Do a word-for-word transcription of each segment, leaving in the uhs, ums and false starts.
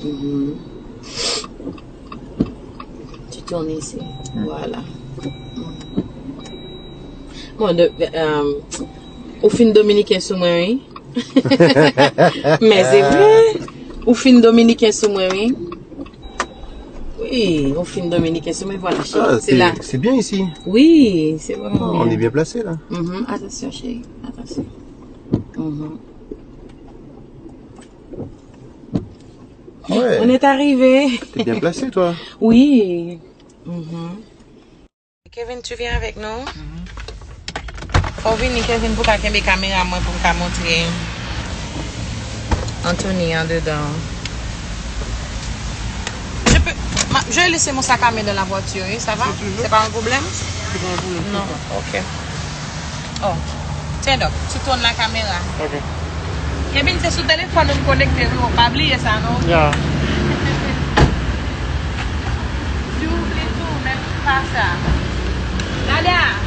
Mhm. Tu tournes ici. Voilà. Mhm. Bon, de, euh, ou fin dominiken sou mwen, wi. Men se vre. Ou fin dominiken sou mwen, wi. Oui, on fin dominiken sou mwen, voilà, chérie. Ah, c'est là. C'est bien ici. Oui, c'est vraiment bien. On est bien placé là. Mhm, attention, chérie, attention. Mhm. Ouais. On est arrivé. T'es bien placé, toi. Oui. Mhm. Kevin, tu viens avec nous? Fò w vini, Kevin, pou w ka kenbe kamera mwen, pou m ka montre Anthony andedan. Je peux, ma, je vais laisser mon sac à main dans la voiture, oui, ça va? Si tu veux. C'est pas un problème? C'est pas un problème, non, ok. Oh. Tiens donc, tu tournes la caméra. Ok. Kevin, se sou telefòn nou konekte, wi, pa bliye sa, non? Ya. Djoubli tou, men pa sa. Dada!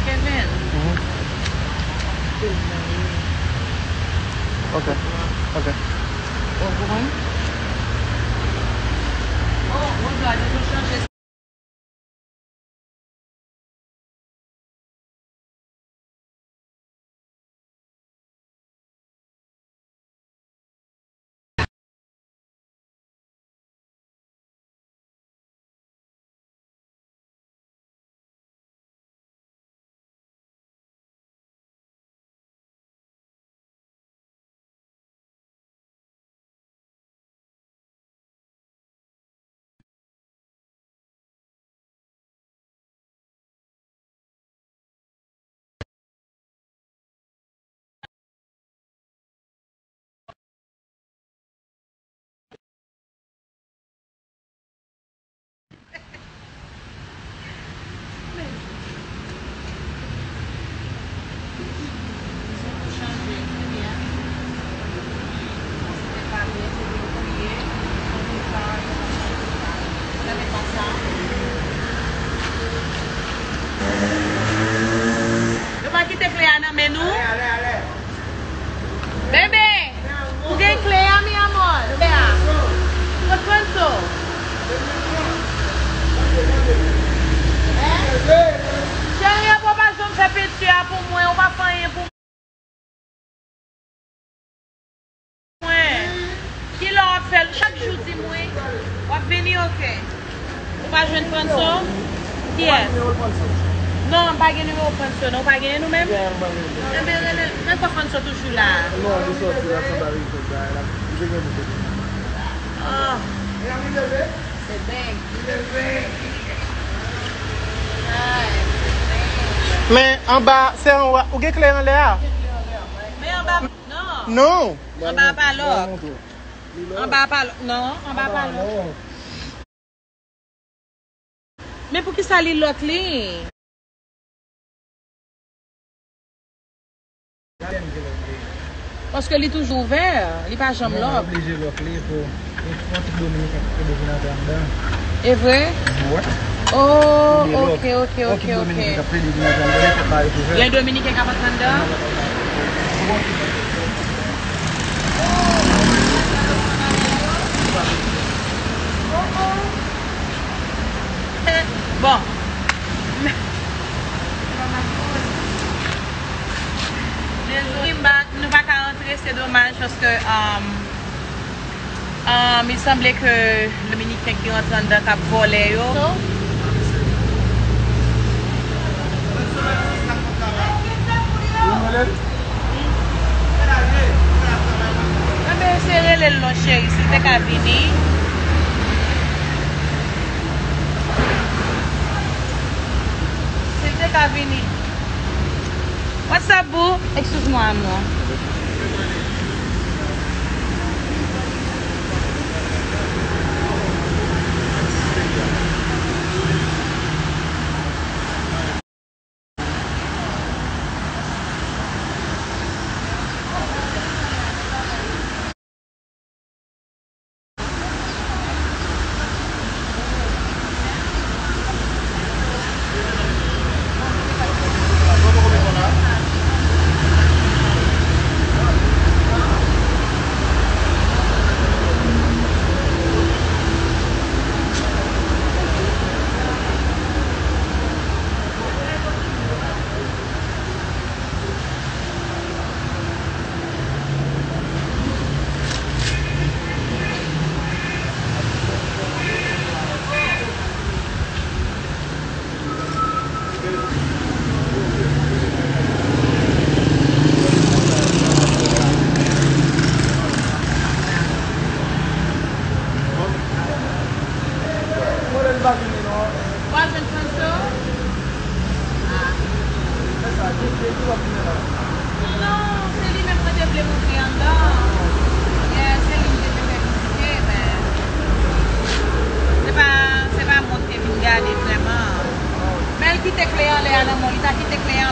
Kevin. Mhm. Ok, ok. Ou konprann? Oh, Rosa, li tou chanje. Yo pa kite kle a nan men nou. Bebe, ou gen kle a, mi amor? Kle a. Kot pran so? Cheri, ou pa janm fè penti a pou mwen, ou pa fè anyen pou mwen. Kilè w ap fè l? Chak jou di m wi. W ap vini, oke. Ou pa jwenn Franso? Kiyès? Non, m pa gen nimewo Franso, non. Ou pa genyen nou menm? Enben, rele l. Men fò Franso toujou la. Oh. Men anba, se anwo a. Ou gen kle anlè a? Men anba, non. Non. Anba a pa lòk. Anba a pa lòk. Non, anba a pa lòk. Men poukisa li lòk li? Paske li toujou ouvè, li pa janm lòk. Non, oblije lòk li pou yon ti dominiken ki plede vin antre anndan. E vre? Wi. Oh, ok, ok, ok, ok. Yon ti dominiken k ap plede vin antre anndan, li fòk ba yo ouvè. Gen dominiken k ap antre anndan? Bon. Dezole, nou pa ka antre, se domaj, paske, um, um, il semble ke Dominiken ki rantre anndan k ap vòlè yo. Enben, se rele l non, cheri, si l te ka vini. Si l te ka vini. What's up, boo? Excuse-moi, amour.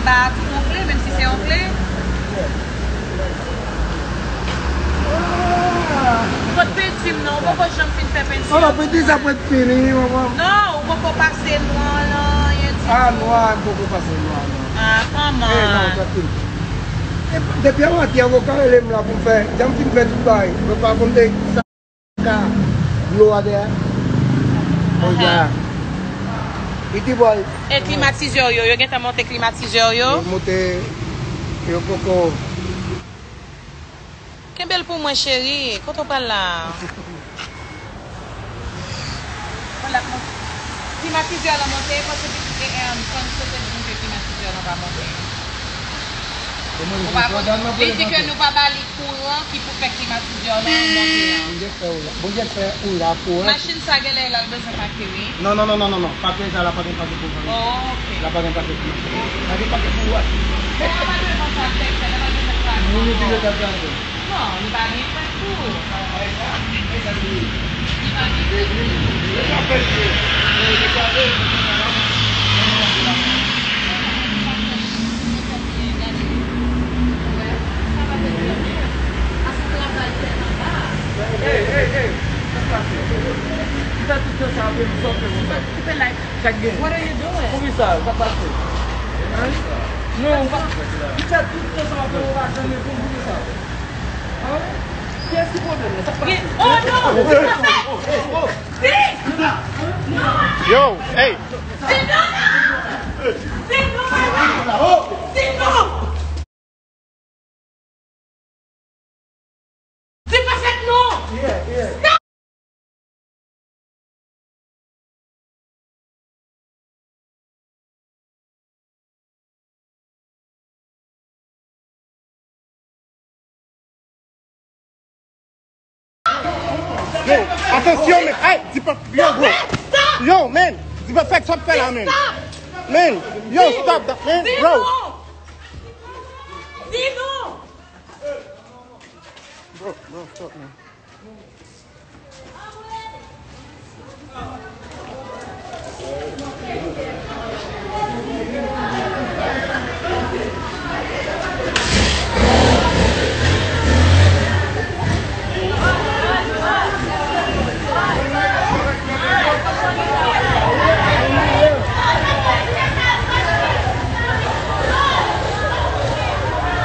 Ba tout yon kle, menm si se yon kle. Kot penti m nan, ou poko janm fin fè penti. Non, non, penti sa pwet fini, manman. Non, ou poko pase nwa lan, anyen ditou. Ah, nwa, m poko pase nwa, non. Ah, kòman? Eh, non, trankil. E, depi avantyè, ou ka rele m la pou m fè. Jan m fin fè tout bagay. Mwen pa konn te sa. Ka dlo a dèyè. Konnya. Piti bòy. E klimatizè yo, yo gentan monte klimatizè yo? Yo monte, yo poko. Kenbe l pou mwen, cheri. Kote w pral la? Klimatizè lan monte, paske pitit, e, e, fann sote di nou ke klimatizè lan pa monte. Ou pa konn, li di ke nou pa ba li kouran ki pou fè klimatizè lan monte an. Bondye fè ou la, Bondye fè ou la pou an. Machin sa genlè l al bezwen pake, wi. Non, non, non, non, non, non. Pake sa la pa gen pake pou fanmi. Oh, ok. La pa gen pake pou machin. Pa gen pake pou ou achte. Bon, a pa de konsa, tèk, tèk, a pa de konsa. Moun yo ki yo t ap gade. Non, li pa gen fèt tou. Li pa gen fèt tou. Hey, hey, hey, sa k pase? Ki fè tout tan sa ap sòt konsa? Sa k gen? What are you doing? Poukisa? Sa k pase? Hein? Non, ou pa, ki fè tout tan sa ap, ou pa janm reponn poukisa? Hein? Kiyès ki pwoblèm nan? Sa k pase? Oh, non! Oh, oh, oh, oh. Yo, hey! Sit down! Sit down! Sit down! Se pa fèt non! Stop! Yo, atansyon, men. Ay, di pa, yo, bro. Yo, man. Di pa fèk sa w ap fè la, man. Man, yo, stop that, man, bro. Di non! Bro, bro, stop, man.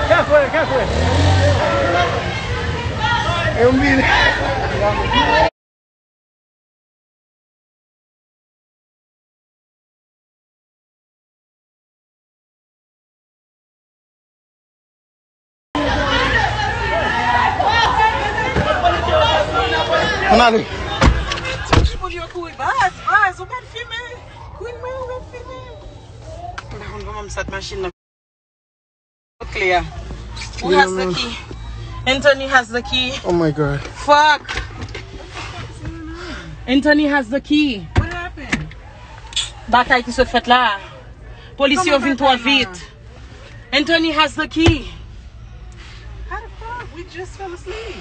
Kafwe, kafwe. E yon bil. Ann ale. Moun yo kouri, baz, baz, ou mèt fimen. Queen mwen, ou mèt fimen. M pa konn kòman m sot machin nan. Kle a. Who has the key? Anthony has the key. Oh my God. Fuck. Anthony has the key. What happened? Batay ki sot fèt la. Polis yo vin twò vit. Anthony has the key. How the fuck? We just fell asleep.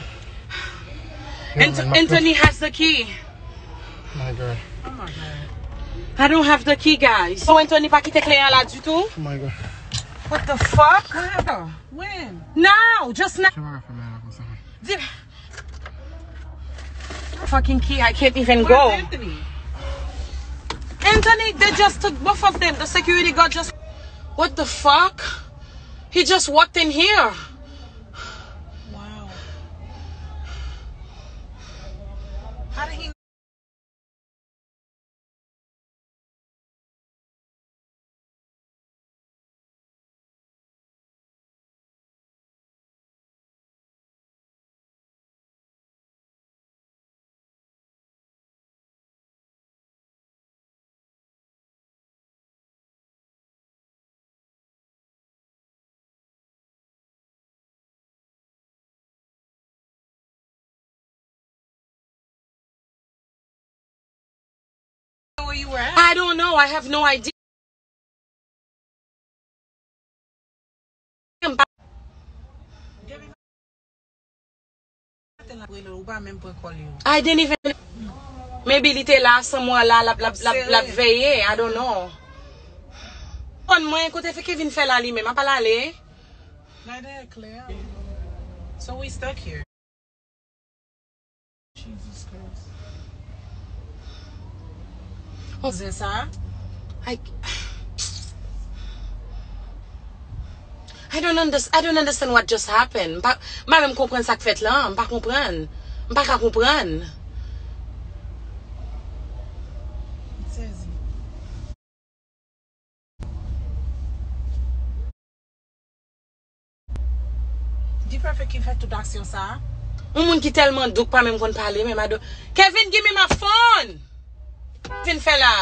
Anthony has the key. My God. Oh my God. I don't have the key, guys. So Anthony pa kite kle a la ditou? Oh my God. What the fuck? When? Now, just now. Di- Fucking key, I can't even go. Anthony, they just took both of them. The security guard just. What the fuck? He just walked in here. Wow. How did he Where you were at? I don't know. I have no idea. I didn't even. Maybe li te la, somewhere la, l ap, l ap, l ap, l ap veye. I don't know. Konn mwen, kote fè Kevin fè la li menm, apa l ale? Nada é Claire. So we stuck here. Jesus Christ. Zen sa? I, I don't understand, I don't understand what just happened. M pa, m pa menm konprann sa k fèt la. M pa konprann. M pa ka konprann. M sezi. Di Perfect ki fè tout aksyon sa a. Yon moun ki tèlman dou k pa menm konn pale, menm ado. Kevin, give me my phone! Vin fè la.